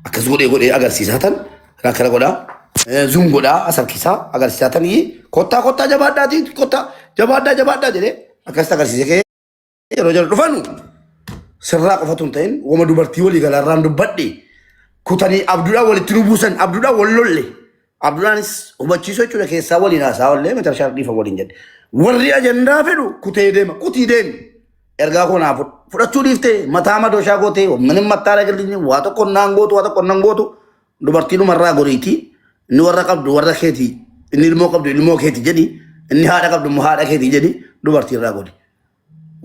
Akkas godhee godhee agarsiisaa tan akkana godhaa zuum godhaa as harkisaa agarsiisaa tan kottaa kottaa jabaadhaatii kottaa jabaadhaa jabaadhaa jedhee akkasitti agarsiisee ka'ee yeroo jala dhufanu sirraa qofatu hin ta'in wama dubartii walii galaarraan dubbadhe kutanii abduudhaan walitti nu buusan abduudhaan wal lolle abduudhaanis hubachiisuu jechuudha keessaa waliin haasaa wallee macarashaa dhiifa waliin jedhe warri ajandaa fedhu kutee deema kutii deemi ergaa koo naa fudhachuu dhiiftee mataa madooshaa gootee minim mattaa dhagillinyi waa tokko naan gootu waa tokko nan gootu dubartii dhumarraa goriitii inni warra qabdu warra keetii inni ilmoo qabdu ilmoo keeti jedhi inni haadha qabdu immoo haadha keetii jedhi dubartii irraa gori.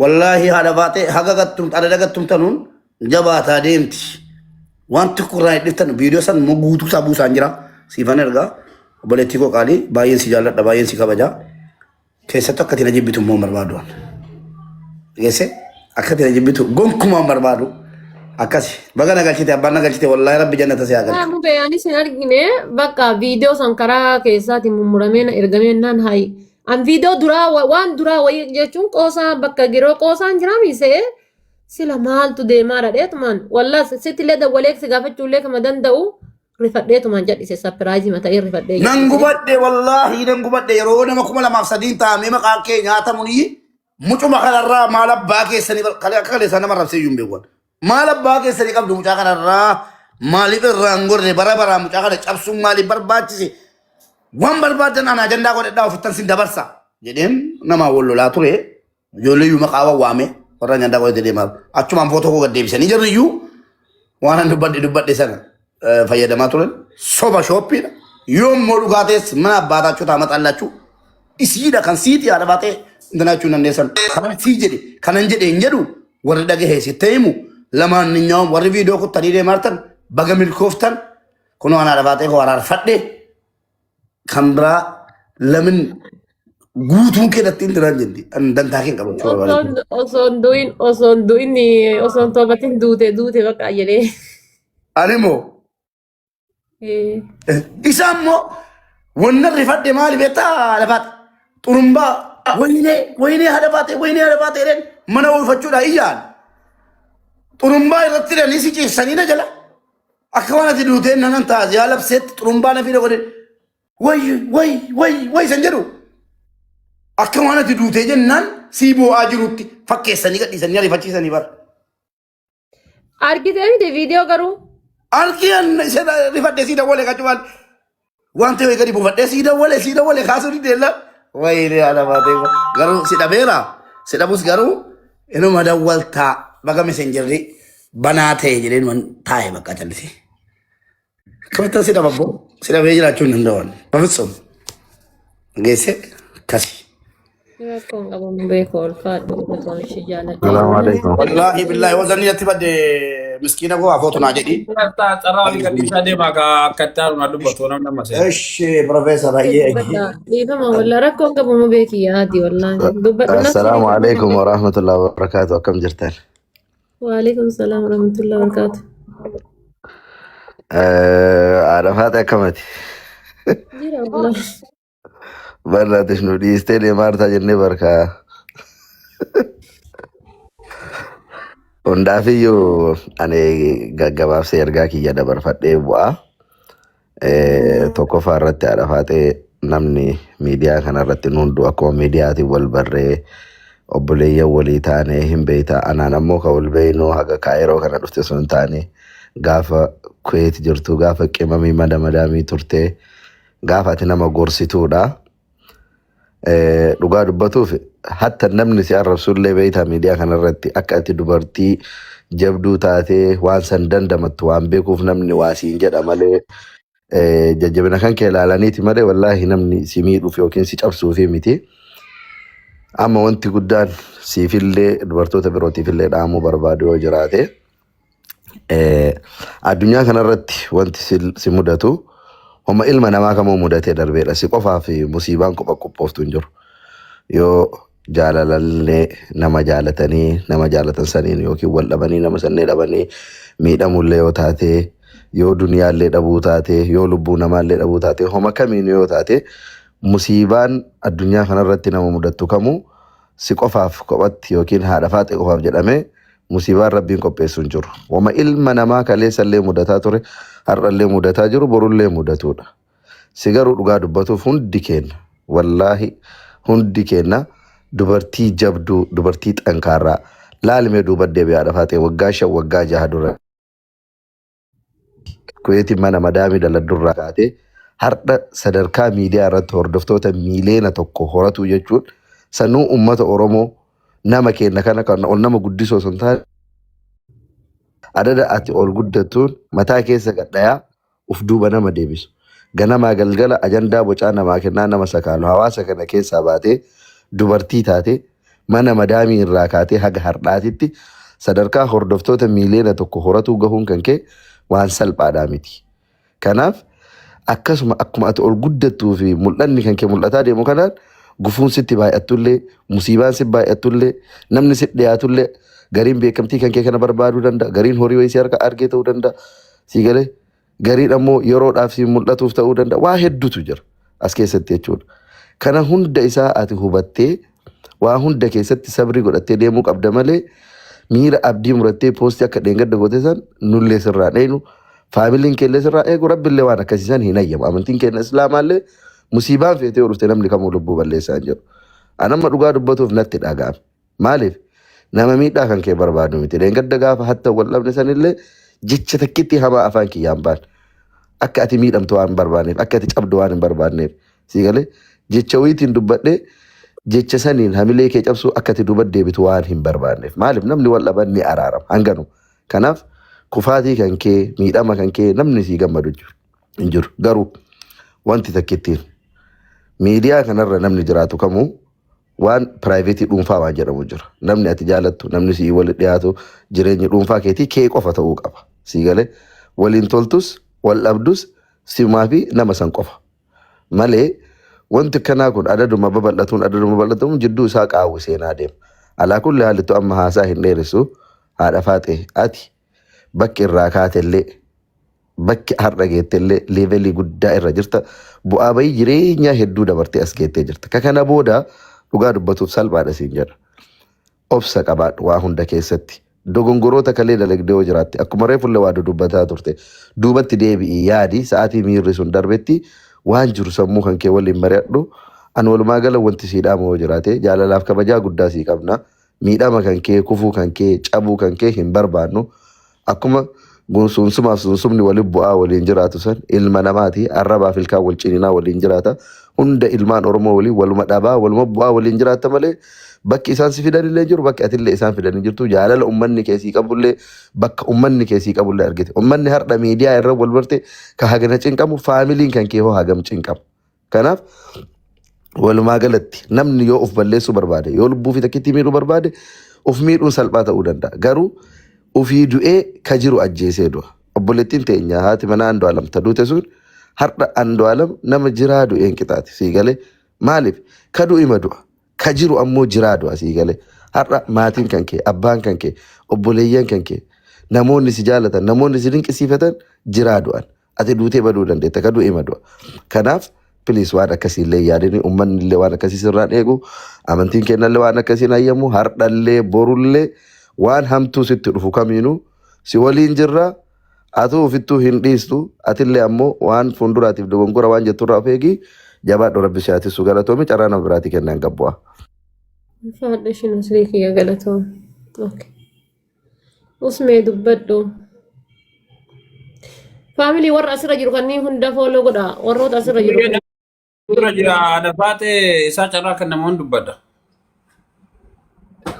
Wallaahi haadha baatee haga gattum adada gattumtanuun jabaataa deemti. Waan tokko irraa hin dhiftan viidiyoo san immoo guutuu isaa buusaan jira. Siifan ergaa obboleettii koo qaalii baay'een si jaalladha baay'een si kabaja. Keessattuu akka ati na jibbitu immoo hin barbaadu. Geesse akka ati na jibbitu gonkumaa hin barbaadu. Akkasi baga na galchite abbaan na galchite wallaahi rabbi jannata si haa galchu. Mubee anis hin argine bakka viidiyoo san karaa keessaatiin mummuramee na ergamee naan hayi. An viidiyoo duraa waan duraa wayii jechuun qoosaa bakka giroo qoosaan jiraa miisee sila maaltu deemaa dhadheetumaan wallaa sittillee dawwalee si gaafachuullee kama danda'u rifadheetumaan jedhise sapiraayizii mata'ee rifadhee Nan jedhise. gubadhe wallaahi nan gubadhe yeroo nama 2003 taa'amee maqaan kee nyaatamunii mucuma kanarraa maal abbaa keessanii akka kaleessaa nama arrabsee iyyuu hin beeku. Maal abbaa keessanii qabdu mucaa kanarraa maaliif irraa hin gorre bara baraa mucaa kana cabsuun maaliif barbaachise waan barbaadan ana ajandaa godhadhaa ofittan sin dabarsa jedheen namaa wal lolaa ture ijoollee iyyuu maqaa waame warra ajandaa godhate deemaa achumaan footoo koo gad deebisanii jarri iyyuu waan an dubbadhe dubbadhe sana fayyadamaa turan soba shooppiidha yoo immoo dhugaa ta'es mana abbaa taachuu ta'a maxallachuu isiidha kan siiti haadha baatee intanaachuu hin dandeessan kanan sii jedhe kanan jedhe hin jedhu warri dhagahe sitti himu lamaan ninyaa'u warri viidiyoo kuttanii deemaartan baga milkooftan kunoo an haadha baatee koo araarfadhe kan biraa lamin guutuun kee natti hin jetti an dantaa kee hin qabachuu barbaade. Osoon du'in osoon toobatin duute duute bakka jedhee. Ani immoo isa immoo wanna rifadhe maali beektaa haadha baate xurumbaa wayinee wayinee haadha baate wayinee haadha baate jedheen mana oolfachuudha iyyaan xurumbaa irratti hidhanii si ciibsanii na jala akka waan ati duuteen nanan taaziyaa labseetti xurumbaa na fida godhe way way way way san jedhu akka waan ati duutee jennaan sii boo'aa jirutti fakkeessanii gadhiisanii ariifachiisanii bara. Argitee miti viidiyoo garuu. Argiyaan isa rifadhee sii dawwale kachumaan waan ta'e gadi buufadhee sii dawwale sii dawwale kaasuu dideella. Wayilee haadha baatee garuu si dhabeera si dhabus garuu inuma dawwaltaa baga messengerri banaa ta'e jedhee numan taa'e bakka callisee. Akkamittan si dhaba abboo si dhabee jiraachuu hin danda'u. Bafitsum geesse kasi. Rakkoon qabamu beeku ulfaadhu osoo ishee jaaladhe. Salaamu alaikum. Wallaahi billaahi wazanii natti badde miskiina koo afootu naa jedhi. Carraa olii gadhiisaa deemaa akka itti aanu na dubbatu namni amma seena. Eshi professor hayyee. Dhiifama wallaa rakkoon qabamu beeki yaadi wallaahi. Dubbadhu nafsi Assalaamu alaikum wa rahmatullahi wa barakaatu. Akkam jirtan? Waalaikum salaam warahmatullahi wabarakatuh. Haadha faate akkamati? Jira wallaahi. Barnaatis nu dhiistee deemaa jirta jennee barkaa. Hundaafiyyuu ani gaggabaabsee ergaa kiyya dabarfadhee bu'aa. Tokkoffaa irratti haadha faatee namni miidiyaa kana irratti nu hundu akkuma miidiyaatiin wal barree obboleeyyan walii taane hin beekta. Anaan ammoo kan wal beeknu haga kaayiroo kana dhufte sun hin taane gaafa Kuweet jirtu gaafa qimamii mada madaamii turte gaafa ati nama gorsituudha. Dhugaa dubbatuuf hatta namni si arrabsullee beektaa miidiyaa kanarratti akka ati dubartii jabduu taatee waan san dandamattu waan beekuuf namni waa siin jedha malee jajjabina kan kee ilaalaniiti malee wallaahi namni si miidhuuf yookiin si cabsuufi miti. Amma wanti guddaan siifillee dubartoota birootiifillee dhaamuu barbaadu yoo jiraate addunyaa kanarratti wanti si mudatu homa ilma namaa kamuu mudatee darbeedha. Si qofaa fi musiibaan kopha qophooftu hin jiru. Yoo jaalalallee nama jaalatanii nama jaalatan saniin yookiin wal dhabanii nama sannee dhabanii miidhamullee yoo taate yoo duniyaallee dhabuu taate yoo lubbuu namaallee dhabuu taate homa kamiin yoo taate musiibaan addunyaa kanarratti nama mudattu kamuu si qofaaf kophatti yookiin haadha faaxee qofaaf jedhamee Musiibaan Rabbiin qopheessu hin jiru. Wama ilma namaa kaleessallee mudataa ture, har'allee mudataa jiru, borullee mudatuudha. Si garuu dhugaa dubbatuuf hundi keenna, wallaahi hundi keenna dubartii jabduu, dubartii xankaarraa laalimee duuba deebi'aa dhafaa ta'e waggaa 5 waggaa 6 dura Kuweetiin mana madaamii daladdurraa kaatee har'a sadarkaa miidiyaa irratti hordoftoota miiliyoona 1 horatu jechuun sanuu uummata Oromoo nama keenya kana kan ol nama guddisoo osoo hin taane adada ati ol guddattuun mataa keessa gadhayaa uf duuba nama deebisu. Ganamaa galgala ajandaa bocaa namaa kennaa nama sakaalu hawaasa kana keessaa baatee dubartii taatee mana madaamii irraa kaatee haga har'aatitti sadarkaa hordoftoota miiliyoona 1 horatuu gahuun kan kee waan salphaadhaa miti. Kanaaf akkasuma akkuma ati ol guddattuu fi mul'anni kan kee mul'ataa deemu kanaan gufuun sitti baay'attullee musiibaan sitti baay'attullee namni sitti dhiyaatullee gariin beekamtii kan kee kana barbaaduu danda'a, gariin horii wayii si harka argee ta'uu danda'a, sii galee gariin ammoo yeroodhaaf si mul'atuuf ta'uu danda'a. Waa hedduutu jira as keessatti jechuudha. Kana hunda isaa ati hubattee waa hunda keessatti sabrii godhattee deemuu qabda malee miira abdii murattee poostii akka dheengadda goote san nullee sirraa dheenu, faamiliin keellee sirraa eegu, rabbillee waan akkasii san hin hayyamu. Amantiin keenya islaamaallee musiibaan feetee yoo dhufte namni kamuu lubbuu balleessaa hin jiru. Anamma dhugaa dubbatuuf natti dhaga'ame. Maaliif? Nama miidhaa kan kee barbaadu miti. Dheengadda gaafa hatta wal dhabne sanillee jecha takkitti hamaa afaan kiyyaan baan. Akka ati miidhamtu waan hin barbaanneef, akka ati cabdu waan hin barbaanneef. Sii galee jecha wayiitiin dubbadhee jecha saniin hamilee kee cabsuu akka ati duuba deebitu waan hin barbaanneef. Maaliif namni wal dhaban ni araarama hanganu. Kanaaf kufaatii kan kee miidhama kan kee namni sii gammadu hin jiru. Garuu wanti takkittiin miidiyaa kanarra namni jiraatu kamuu waan private dhuunfaa waan jedhamu jira. Namni ati jaalattu, namni sii wali dhiyaatu jireenyi dhuunfaa keetii kee qofa ta'uu qaba. Sii galee waliin toltus wal dhabdus simaa fi nama san qofa. Malee wanti akkanaa kun adaduma babal'atuun adaduma babal'atuun jidduu isaa qaawwi seenaa deema. Alaa kulli haalittu amma haasaa hin dheeressu, haadha faaxee ati bakki irraa kaatellee bakki har'a geettellee leevelii guddaa irra jirta. Bu'aa bayii jireenyaa hedduu dabartee as geettee jirta. Ka kana booda dhugaa dubbatuuf salphaadha siin jedha. Obsa qabaadhu waa hunda keessatti. Dogongoroota kalee dalagdee yoo jiraatte akkuma reefullee waa dudubbataa turte duubatti deebi'i yaadi, sa'aatii miirri sun darbetti waan jiru sammuu kan kee waliin mari'adhu. An walumaa gala wanti sii dhaamu yoo jiraate jaalalaaf kabajaa guddaa sii qabna. Miidhama kan kee, kufuu kan kee, cabuu kan kee hin barbaannu. Akkuma suunsumaaf suunsumni waliin bu'aa waliin jiraatu san ilma namaati arrabaaf ilkaan wal ciniinaa waliin jiraata. Hunda ilmaan Oromoo waliin waluma dhabaa waluma bu'aa waliin jiraata malee bakki isaan si fidan illee jiru, bakki atillee isaan fidan hin jirtu. Jaalala ummanni kee sii qabullee bakka ummanni kee sii qabullee argite. Ummanni har'a miidiyaa irra wal barte ka hagana cinqamu faamiliin kan kee hoo hagam cinqamu? Kanaaf walumaa galatti namni yoo of balleessuu barbaade, yoo lubbuu fi takkitti miidhuu barbaade, of miidhuun salphaa ta'uu danda'a. Garuu ofii du'ee ka jiru ajjeesee du'a. Obboleettiin teenya haati manaa Andu'aalam ta duute sun har'a Andu'aalam nama jiraa du'een qixaati. Sii galee maaliif ka du'u ima du'a. Ka jiru ammoo jiraa du'a sii galee. Har'a maatiin kan kee, abbaan kan kee, obboleeyyan kan kee, namoonni si jaalatan, namoonni si dinqisiifatan jiraa du'an. Ati duutee baduu dandeetta, ka du'e ima du'a. Kanaaf please waan akkasii illee yaadini, uummanni illee waan akkasii sirraan eegu, amantiin kennallee waan akkasiin hayyamu, hardhallee borullee waan hamtuu sitti dhufu kamiinuu si waliin jirra. Atuu ofittuu hin dhiistu, atillee ammoo waan fuulduraatiif dogongora waan jetturraa of eegi, jabaadhu, rabbi si haa tissu, galatoomi, carraa nama biraatii kennaan gabbu'a. Faadha ishiin asirrii kiyya galatoom. Okay. Usmee dubbadhu. Faamilii warra asirra jiru kanneen hunda follow godha. Warroota asirra jiru. Dura jira haadha faatee isaa carraa kan namoonni dubbadha.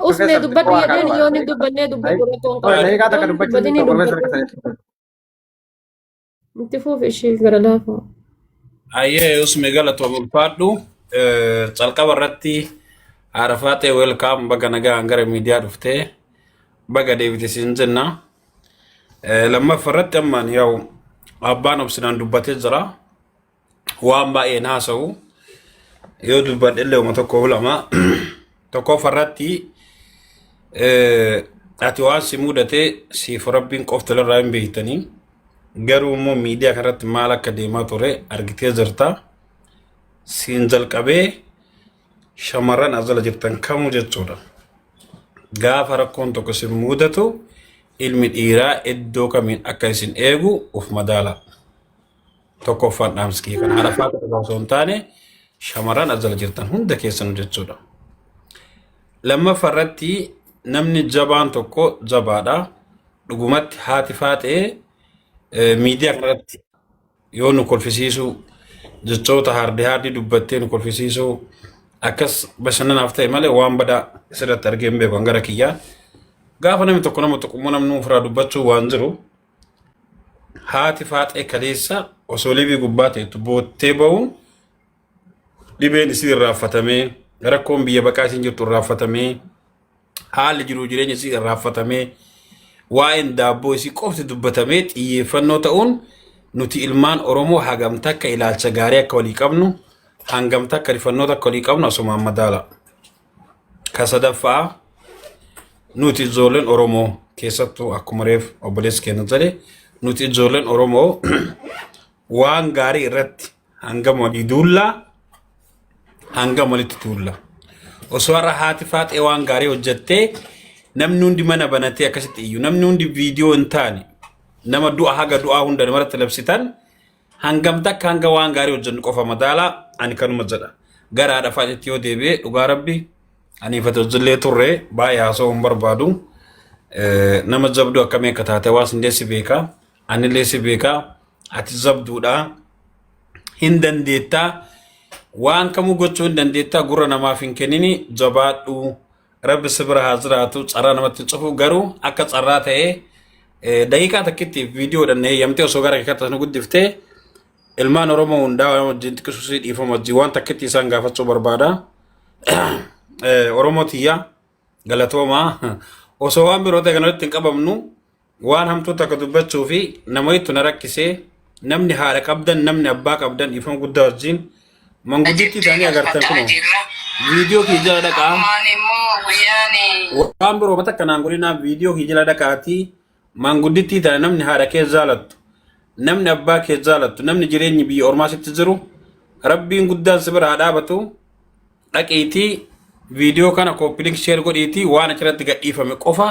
Usmee dubbadhu jedheen yoo inni dubbannee dubbadhu rakkoon qabu. Daqiiqaa takka Yoo inni dubbachuun dubbatinii Profeesar dubbadhu. Kasaayee. Itti fuuf ishii gara laafaa. Ayyee usme galatoom ulfaadhu. Calqaba irratti haadha faatee welcome, baga nagaan gara miidiyaa dhuftee baga deebite siin jenna. Lammaffaa irratti ammaan yaa'u abbaan obsinaan dubbatee jira. Waan baay'een haasa'u yoo dubbadhe illee uma tokko lama. Tokkoffaa irratti ati waan si mudate siif rabbiin qofti irraa hin beektanii, garuu immoo miidiyaa kanarratti maal akka deemaa ture argitee jirta. Siin jalqabee shamarran as jala jirtan kamuu jechuudha. Gaafa rakkoon tokko isin mudatu ilmi dhiiraa iddoo kamiin akka isin eegu of madaala. Tokkoffaan dhaamsi kiyya kana haadha faata qofa osoo hin taane shamarran as jala jirtan hunda keessanuu jechuudha. Lammaffaa irratti namni jabaan tokko jabaadha. Dhugumatti haati faaxee miidiyaa kanarratti yoo nu kolfisiisuu jechoota haardi haardii dubbattee nu kolfisiisuu akkas bashannanaaf ta'e malee waan badaa isirratti argee hin beeku hangara kiyyaa. Gaafa namni tokko nama tuqummoo namni ofirraa dubbachuu waan jiru haati faaxee kaleessa osoo liivii gubbaa ta'etu boottee ba'uun dhibeen isii irraanfatamee rakkoon biyya baqaa isiin jirtu irraanfatamee haalli jiruu jireenya isii irraanfatamee waa'een daabboo isii qofti dubbatamee xiyyeeffannoo ta'uun nuti ilmaan Oromoo hagam takka ilaalcha gaarii akka walii qabnu hangam takka rifannoo takka walii qabnu asumaan madaala. Ka sadaffaa nuti ijoolleen Oromoo keessattuu akkuma reef obboleessi keenya jedhe nuti ijoolleen Oromoo waan gaarii irratti hangam walii duullaa hangam walitti tuulla. Osoo har'a haati faaxee waan gaarii hojjettee namni hundi mana banatee akkasitti iyyu namni hundi viidiyoo hin taane nama du'a haga du'aa hunda namarratti labsitan hangam takka hanga waan gaarii hojjennu qofa madaalaa ani kanuma jedha. Gara haadha faaxeetti yoo deebi'e dhugaa rabbi ani ifate hojjellee turre baay'ee haasa'uu hin barbaadu. Nama jabduu akkamii akka taate hawaasni si beeka anillee si beeka ati jabduudha hin dandeettaa waan kamuu gochuu hin dandeettaa gurra namaaf hin kennini jabaadhu rabbi si bira haa jiraatu carraa namatti hin cufu garuu akka carraa ta'ee daqiiqaa takkitti viidiyoodhaan na heeyyamtee osoo gara keekatti nu guddiftee ilmaan Oromoo hundaa waan wajjin xiqqisuu si dhiifama wajjin waan takkitti isaan gaafachuu barbaada. Oromoo tiyya galatoomaa osoo waan biroo ta'e kanarratti hin qabamnu waan hamtuu takka dubbachuu fi namoottu na rakkisee namni haadha qabdan namni abbaa qabdan dhiifama guddaa wajjin manguddittii ta'anii agartan kunoo viidiyoo kiyya jala dhaqaa waan biroo mata kanaan godhinaa viidiyoo kiyya jala dhaqaatii manguddittii tana namni haadha kee jaalattu namni abbaa kee jaalattu namni jireenyi biyya ormaa sitti jiru rabbiin guddaan si bira haa dhaabatu dhaqiitii viidiyoo kana copy link share godhiitii waan achirratti gadhiifame qofa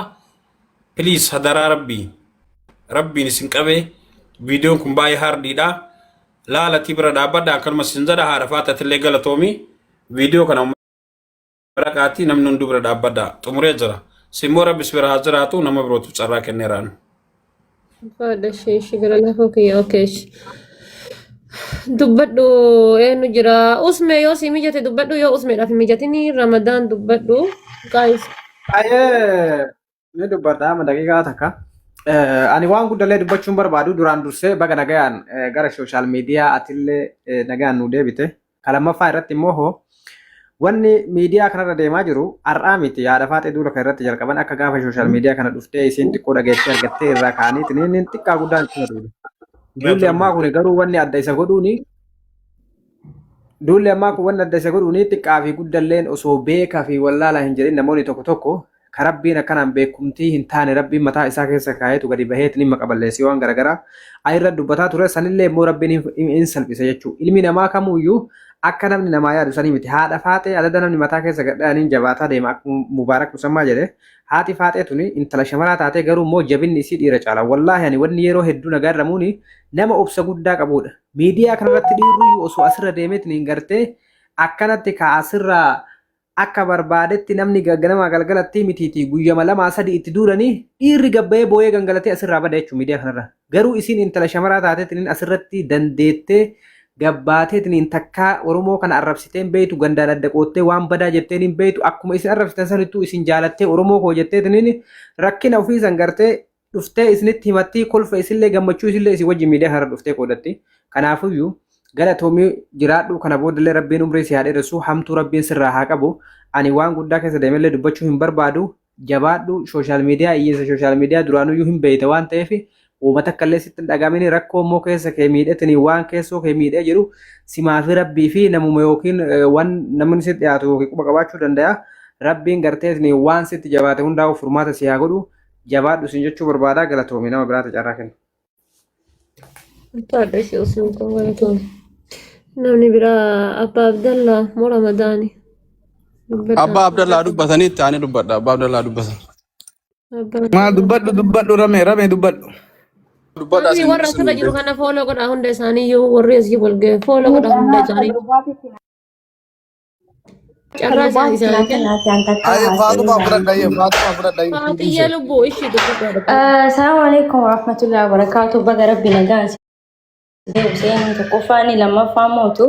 please hadaraa rabbii rabbiin isin qabee viidiyoon kun baay'ee hardiidha laalatii bira dhaabbadha akkanuma isin jedha haadha faatatillee galatoomi viidiyoo kana dhaqaatii namni hunduu bira dhaabbadha xumuree jira simmoo rabbis bira haa jiraatu nama birootu carraa kenneeraan. Faadha ishee ishee gara lafa kiyya okay. Dubbadhu eenyu jira? Usme yoo si mijate dubbadhu yoo usmeedhaaf hin mijatini Ramadaan dubbadhu. Guys. Baay'ee ni dubbadha amma daqiiqaa takka. Ani waan guddallee dubbachuun barbaadu duraan dursee baga nagayaan gara social media atillee nagayaan nu deebite. Ka lammaffaa irratti immoo hoo wanni miidiyaa kanarra deemaa jiru har'aa miti haadha faaxee duula kana irratti jalqaban akka gaafa social media kana dhuftee isiin xiqqoo dhageettee argattee irraa ka'anii inni xiqqaa guddaan itti duule. Duulli ammaa kun garuu wanni adda isa godhuuni Duulli ammaa kun wanni adda isa godhuuni xiqqaa fi guddalleen osoo beekaa fi wallaalaa hin jedhin namoonni tokko tokko ka Rabbiin akkanaan beekumtii hin taane Rabbiin mataa isaa keessa kaayeetu gadi baheet ni maqa balleessee waan garagaraa ayirra dubbataa ture sanillee immoo Rabbiin hin salphise jechuu. Ilmi namaa kamuuyyuu akka namni namaa yaadu sanii miti. Haadha faaxee adada namni mataa keessa gadhaaniin jabaataa deema akkuma Mubaarak Musammaa jedhe haati faaxee tuni intala shamaraa taatee garuu immoo jabinni isii dhiira caala. Wallaahi ani wanni yeroo hedduu na gaarramuuni nama obsa guddaa qabuudha. Miidiyaa kanarratti dhiirruyyuu osoo asirra deemeetiin hin gartee akkanatti ka asirraa akka barbaadetti namni ganamaa galgalatti mitiiti guyyama lamaa sadi itti duulanii dhiirri gabbayee booyee gangalatee asirraa bada jechuudha miidiyaa kanarra. Garuu isiin intala shamaraa taateetiin asirratti dandeettee gabbaateetiin takkaa Oromoo kana arrabsitee hin beektu gandaan adda qoottee waan badaa jetteen hin beektu akkuma isin arrabsitan sanittuu isin jaalattee Oromoo koo jetteetiin rakkina ofii san gartee dhuftee isinitti himattii kolfa isillee gammachuu isillee isin wajjin miidiyaa kanarra dhuftee qoodatti. Kanaafuyyuu galatoomii jiraadhu kana boodallee rabbiin umrii si haa dheeressu hamtuu rabbiin sirraa haa qabu. Ani waan guddaa keessa deemellee dubbachuu hin barbaadu. Jabaadhu social media iyyeessa social media duraanuyyuu hin beeyta waan ta'eef uuma takka illee sitti hin dhagaamini rakkoo immoo keessa kee miidhetini waan keessoo kee miidhee jiru simaa fi rabbii fi namuma yookiin waan namni sitti dhiyaatu yookiin quba qabaachuu danda'a. Rabbiin gartee waan sitti jabaate hundaa'u furmaata si haa godhu. Jabaadhu sin jechuu barbaada galatoomi nama biraati carraa kenna. Ulfaadha ishee osoo hin galatoome. Namni biraa Abbaa Abdallaa moo Ramadaani? Dubbadhaa. Abbaa Abdallaa dubbatanii itti aanee dubbadha. Abbaa Abdallaa dubbatan. Abbaa Maal Abdallaa. dubbadhu dubbadhu rame rame dubbadhu. Dubbadha Namni isin warra isin asirra jiru kana fooloo godhaa hunda isaanii iyyuu warri asii wal ga'e fooloo godhaa hunda isaanii. Carraa isaan isaanii kenna. Ayi Faatuma fudhadha ayi Faatuma fudhadha ayi Faatiyya lubbuu ishii dubbadhaa dubbadha. Assalamu alaikum warahmatullahi wabarakatuh. Baga rabbi nagaan si deebisee tokkoffaan lammaffaan mootu.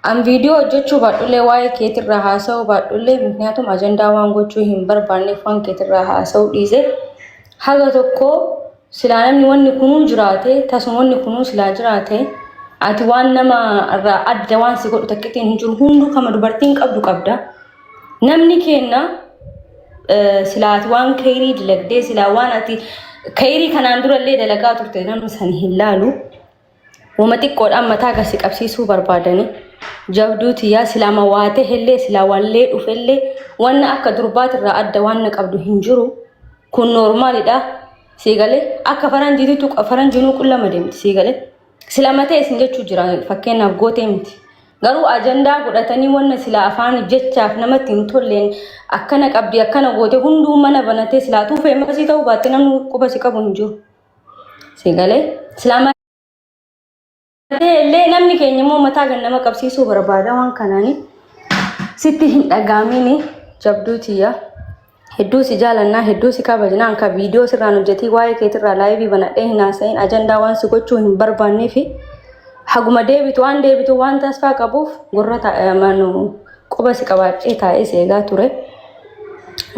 An viidiyoo hojjechuu baadhullee waa'ee keetirraa haasa'uu baadhullee mikniyaatum ajandaa waan gochuu hin barbaanneef waan keetirraa haasa'uu dhiise. Haga tokko silaa namni wanni kunuu jiraate tasuma wanni kunuu silaa jiraate ati waan nama irraa adda waan si godhu takkittiin hin jiru hunduu kama dubartiin qabdu qabda. Namni keenna silaa ati waan kayrii dalagdee silaa waan ati kayrii kanaan durallee dalagaa turte namni san hin laalu. Wama xiqqoodhaan mataa gasi qabsiisuu barbaadani. Jabduu tiyyaa silaa ma waa tahellee silaa wallee dhufellee wanna akka durbaatirraa adda waan na qabdu hin jiru. Kun noormaalidha. Sii galee akka faranjiititu faranjiinuu qullama deemti sii galee. Sila matee isin jechuu jira fakkeenyaaf gootee miti. Garuu ajandaa godhatanii wanna silaa afaan jechaaf namatti hin tolleen akkana qabdi akkana goote hunduu mana banatee silaa tuu feemasii ta'uu baatte namni quba si qabu hin jiru. Sii galee silaa matee illee namni keenya immoo mataa gan nama qabsiisuu barbaada waan kanaani sitti hin dhagaamini jabduu tiyya. Hedduu si jaalannaa hedduu si kabajnaa anka viidiyoo sirraan hojjetii waa'ee keetirraa laayivii banadhee hin haasa'in ajandaa waan si gochuu hin barbaannee fi haguma deebitu waan deebitu waan tasfaa qabuuf gurra manu quba si qabaadhee taa'ee si eegaa ture.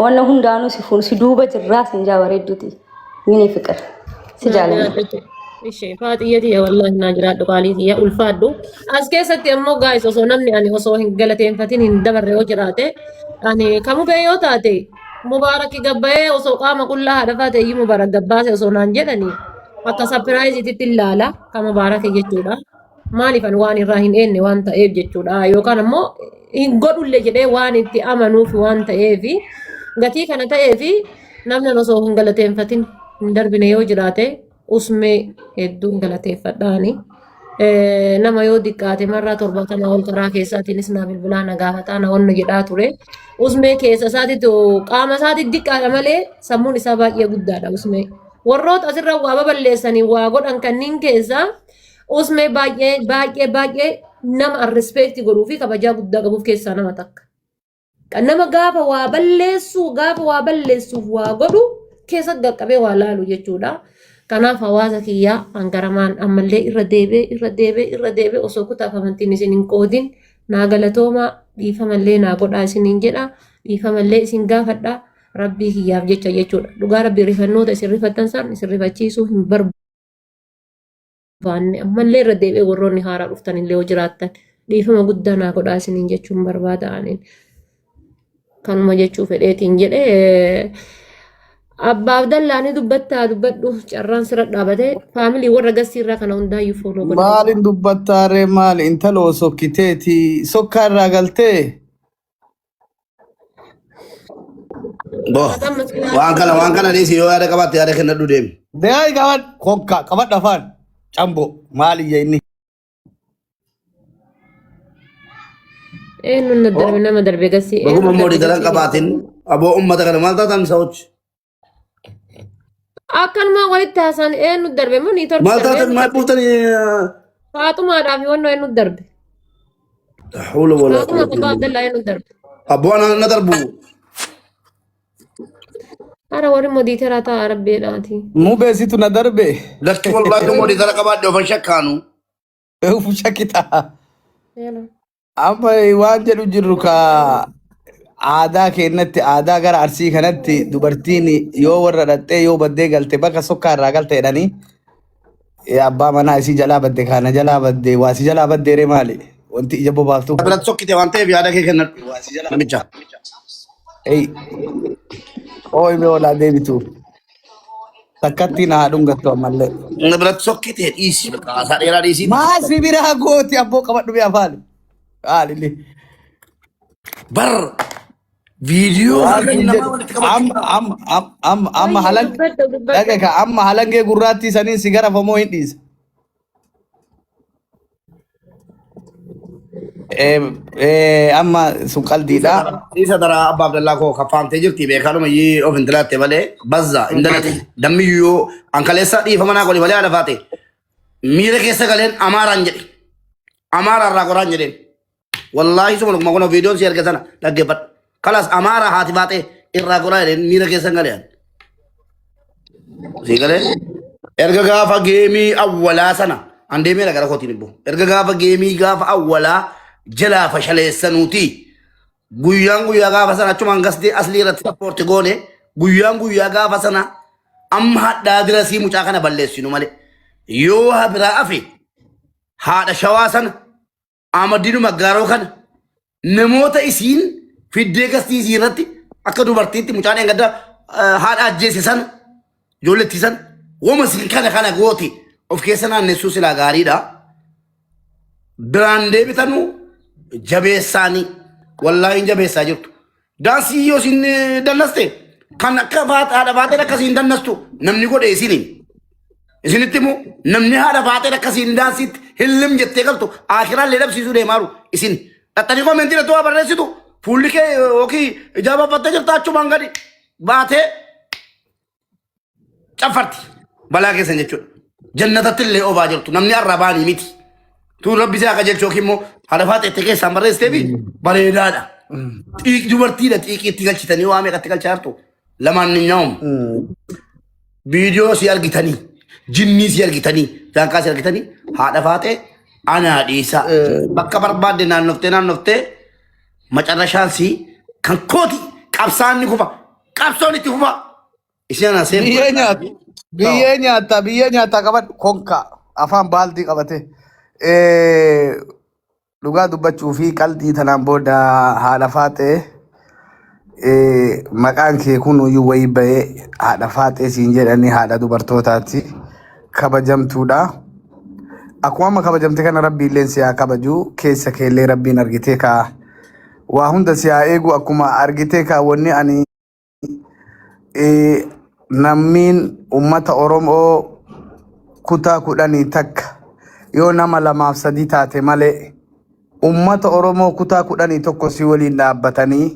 Wanna hundaanuu si fuun si duuba jirraa sin jaa bareedduti. Mini fiqir si Naa jaalanna. jiraadhu. Ishee faatiyya tiyya wallaahi naa jiraadhu qaalii tiyya ulfaadhu. As keessatti ammoo gaayis osoo namni ani osoo hin galateeffatin hin dabarre yoo jiraate ani kamubee yoo taate Mubaaraki gabbayee osoo qaama qullaa haadha faate iyyuu Mubaarak gabbaase osoo naan jedhani akka sapiraayiziitti ilaala kan Mubaaraki jechuudha. Maaliif ani waan irraa hin eenne waan ta'eef jechuudha. Yookaan ammoo hin godhulle jedhee waan itti amanuuf waan ta'eef gatii kana ta'eef namni ani osoo hin galateeffatin hin darbine yoo jiraate usmee hedduun galateeffadhaani. Nama yoo diqqaate marraa 70 ol karaa keessaatiinis naa bilbilaa na gaafataa na wanna jedhaa ture. Usmee keessa isaatitti qaama isaatti diqqaadha malee sammuun isaa baay'ee guddaadha usmee. Warroota asirra waa baballeessanii waa godhan kanneen keessaa usmee baay'ee baay'ee baay'ee nama respect godhuu fi kabajaa guddaa qabuuf keessaa nama takka. Kan nama gaafa waa balleessu gaafa waa balleessuuf waa godhu keessa qaqqabee waa laalu jechuudha. Kanaaf hawaasa kiyyaa hangaramaan ammallee irra deebi'ee irra deebi'ee irra deebi'ee osoo kutaaf amantiin isin hin qoodin naa galatoomaa dhiifamallee naa godhaa isiniin jedha dhiifamallee isin gaafadha rabbii kiyyaaf jecha jechuudha. Dhugaa rabbii rifannoota isin rifattan san isin rifachiisuu hin barbaanne ammallee irra deebi'ee warroonni haaraa dhuftan illee yoo jiraattan dhiifama guddaa naa godhaa isiniin jechuun barbaada aniin. Kanuma jechuu fedheetiin jedhe Abbaa Abdallaa ni dubbattaa dubbadhu carraan sirra dhaabatee faamilii warra gassiirraa kana hundaayyuu fooloo godha. Maalin dubbattaa ree maali intaloo sokkiteeti sokkaa irraa galtee Bo, waan kana dhiisi yoo yaada qabaatte yaada kennadhu deemi. Deeyi qabad kokka qabadhu afaan cambo maal iyya inni. Eenyuun na darbe nama darbe gassii Baguma eenyuun immoo darbe daran gassii qabaatin aboo ummata kana maal taatan sawochi? Akkanumaa walitti haasaan eenyu darbe moo niitorki Maal darbe taatan eenyu maal darbe? buuftanii? Faaxumaadhaa fi wannoo eenyu darbe? La hawla wala Faaxumaa quwwata fi illa billah. Abdallaa eenyu darbe? Abboo ana na darbu. Hara warri modiiteraa ta'a rabbeedhaati. Mubee situ na darbe. Lakki wallahi moo dara qabaadhe ofan shakkaanu. Uf shakkita. Amma waan jedhu jirru ka aadaa keenyatti aadaa gara arsii kanatti dubartiin yoo warra dhaqxee yoo baddee galte bakka sokkaa irraa galte jedhanii abbaa manaa isii jalaa badde kaana jalaa badde waa si jalaa baddee ree maali wanti ija bobaaftu. Biratti sokkite waan ta'eef yaada kee kennadhu. Namicha. Ei ooyi mee olaa deebitu takkatti na haa dhungattu ammallee. Na biratti sokkite dhiisi. Bakka haasaa dheeraa dhiisi. Maa si biraa gooti abboo qabadhu mee afaan. Haalilli. Bar viidiyoo Waan harka siin namaa jedhu walitti qabachuu amma amma amma amma amma Wayyo halan dubbadhu dubbadhu. dhaga ka amma halangee gurraattii saniin si garafamoo hin dhiisa. Amma sun qaldiidha. Isa dara Abbaa Abdallaa koo kaffaamtee jirti beekaadhuma iyyii of hin dilaatte malee bazza hin dalate dammi yoo ankaleessa dhiifama naa godhi malee haadha faate miira keessa galeen amaaraan jedhe amaara irraa goraan jedheen wallaahi suma dhuguma kun viidiyoon si erge sana dhaggeeffadhu kalas amaara haati faate irraa goraa jedheen miira keessa galeen si galee erga gaafa geemii awwalaa sana an deemeera gara kootiin ibbo erga gaafa geemii gaafa awwalaa jalaa fashaleessanuuti guyyaan guyyaa gaafa sana achumaan gastee aslii irratti sappoorti goone guyyaan guyyaa gaafa sana amma hadhaa dirasii mucaa kana balleessinu malee yoo haa biraa afe haadha shawaa sana Ahmadiinu Maggaaroo kana namoota isiin fiddee gastii isii irratti akka dubartiitti mucaan eengadda haadha ajjeese sana ijoollettii sana woma isin kana kana goote of keessa naannessuu silaa gaariidha. Biraan deebitanu jabeessaanii wallaahi hin jabeessaa jirtu. Daansii yoo isin dannaste kan akka haadha faateen akkasiin dannastu namni godhe isiniin. Isinitti immoo namni haadha faateen akkasiin daansiitti hillim jettee galtu akiraallee dhabsiisuu deemaaru isin. Dhaxxanii koomentii irratti waa barreessitu fuulli kee yookiin ijaa baffattee jirta achumaan gadi baatee caffarti balaa keessan jechuudha. Jannatatti illee obaa jirtu namni arrabaanii miti. Tuun rabbi isaa qajeelchu yookiin immoo haadha faaxeetti keessaan barreessitee fi bareedaadha. Xiiq dubartiidha xiiqii itti galchitanii waa meeqatti galchaa jirtu. Lamaan ni nyaa'umu. Viidiyoo si argitanii, jinnii si argitanii, daanqaa si argitanii haadha faaxee anaa dhiisaa. Bakka barbaadde naannoftee naannoftee macarrashaan si kan kooti qabsaan ni kufa. Qabsoon itti fufa. Isin anaa seen Biyyee nyaata. Biyyee nyaata. Biyyee nyaata qabadhu. Konka. Afaan baaldii qabate. Dhugaa dubbachuu fi qaldii tanaan booda haadha faaxee maqaan kee kun iyyuu wayii bahee haadha faaxee siin jedhanii haadha dubartootaati kabajamtuudha. Akkuma amma kabajamte kana rabbi illeen si haa kabaju keessa keellee rabbiin argitee kaa waa hunda si haa eegu akkuma argitee kaa wanni ani Nammiin ummata Oromoo kutaa 11 yoo nama lamaaf sadii taate malee ummata Oromoo kutaa 11 si waliin dhaabbatanii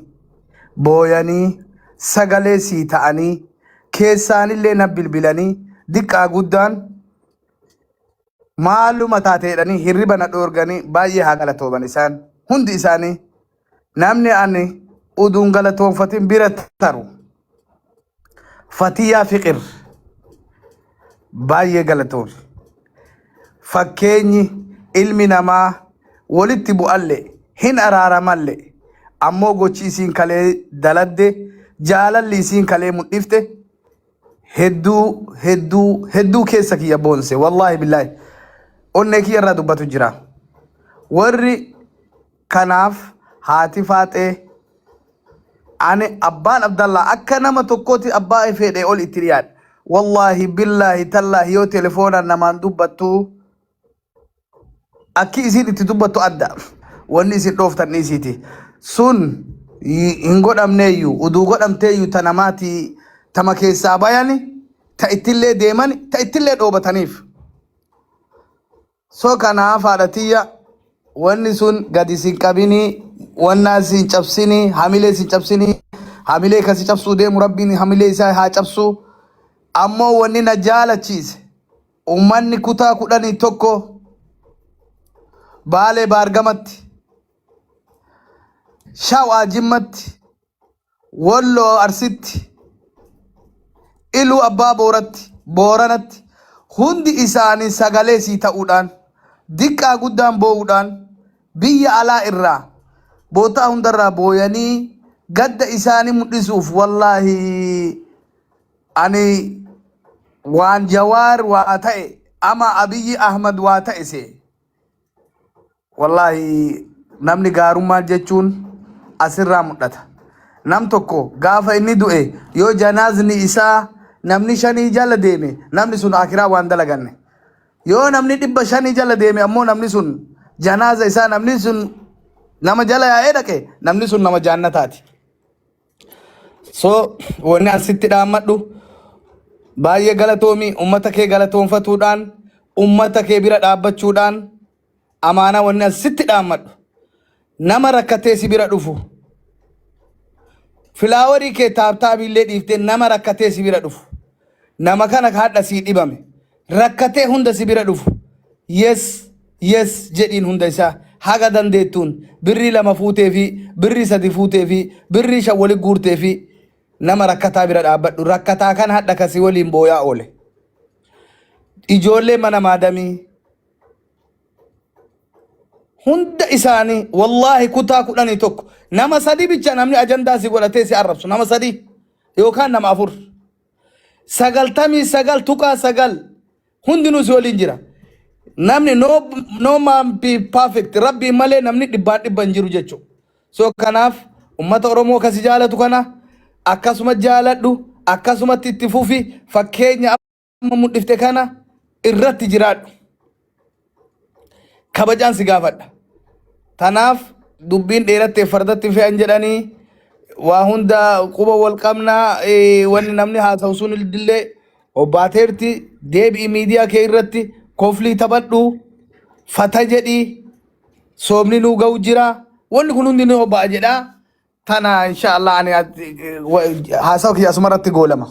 booyanii sagalee sii ta'anii keessaanillee na bilbilanii diqqaa guddaan maaluma taate jedhanii hirriba na dhoorganii baay'ee haa galatooman isaan hundi isaanii. Namni ani uduun galatoonfatin bira taru Fatiyaa Fiqir baay'ee galatoomi. Fakkeenyi ilmi namaa walitti bu'alle hin araaramalle ammoo gochi isiin kalee daladde jaalalli isiin kalee mudhifte hedduu hedduu hedduu keessa kiyya boonse wallaahi billaahi onnee kiyya irraa dubbatu jira. Warri Kanaaf haati faaxee ani abbaan Abdallaa akka nama tokkooti abbaa fedhe ol itti dhiyaadha. Wallaahi billaahi tallaahi yoo telefoonaan namaan dubbattu akki isiin itti dubbattu adda. Wanni isin dhooftan dhiisiiti. Sun hin godhamneeyyu uduu godhamteeyyu ta namaati tama keessaa bayani ta ittillee deemani ta ittillee dhoobataniif. So kanaaf haadha tiyya wanni sun gadi sin qabinii wannaa sin cabsinii hamilee sin cabsinii hamilee kasi cabsuu deemu rabbiin hamilee isaa haa cabsuu ammoo wanni na jaalachiise ummanni kutaa 11 baalee baargamatti shawaa jimmatti Walloo Arsitti, Iluu Abbaa Booratti, Booranatti hundi isaanii sagalee sii ta'uudhaan, diqqaa guddaan boo'uudhaan, biyya alaa irraa, bootaa hundarraa booyanii gadda isaanii mul'isuuf wallaahi ani waan Jawaar waa ta'e ama Abiyyi Ahmad waa ta'e see. Wallaahi namni gaarummaa jechuun asirraa mul'ata. Nam tokko gaafa inni du'e yoo janaazni isaa namni shanii jala deeme namni sun akiraa waan dalaganne. Yoo namni 500 jala deeme ammoo namni sun janaaza isaa namni sun nama jala yaa'ee dhaqe namni sun nama jaannataati. So wanni asitti dhaammadhu baay'ee galatoomi ummata kee galatoonfatuudhaan ummata kee bira dhaabbachuudhaan amaanaa wanni asitti dhaammadhu. Nama rakkatee si bira dhufu. Filaawarii kee taaptaabiillee dhiiftee nama rakkatee si bira dhufu. Nama kana ka hadha sii dhibame. Rakkatee hunda si bira dhufu. Yes, yes jedhiin hunda isaa haga dandeettuun birrii 2 fuutee fi birrii 3 fuutee fi birrii 5 wali guurtee fi nama rakkataa bira dhaabbadhu. Rakkataa kana hadha ka si waliin booyaa oole. Ijoollee mana maadamii hunda isaanii wallaahi kutaa 11 nama 3 bicha namni ajandaa si godhatee si arrabsu nama 3 yookaan nama 4. 99.9 hundinuu si waliin jira. Namni no, no man be perfect rabbii malee namni dhibbaan dhibba hin jiru jechuudha. So kanaaf ummata Oromoo kasi jaalatu kana akkasuma jaaladhu akkasumatti itti fufi fakkeenya amma mul'ifte kana irratti jiraadhu. Kabajaan si gaafadha. Tanaaf dubbiin dheerattee fardatti fe'an jedhanii waa hunda quba wal qabnaa wanni namni haasa'u sun illee obbaateerti deebi'i miidiyaa kee irratti koflii taphadhu fata jedhi soomni nuu ga'u jira wanni kun hundi ni hobba'a jedhaa tana insha Allah ani haasawa kiyya asuma irratti goolama.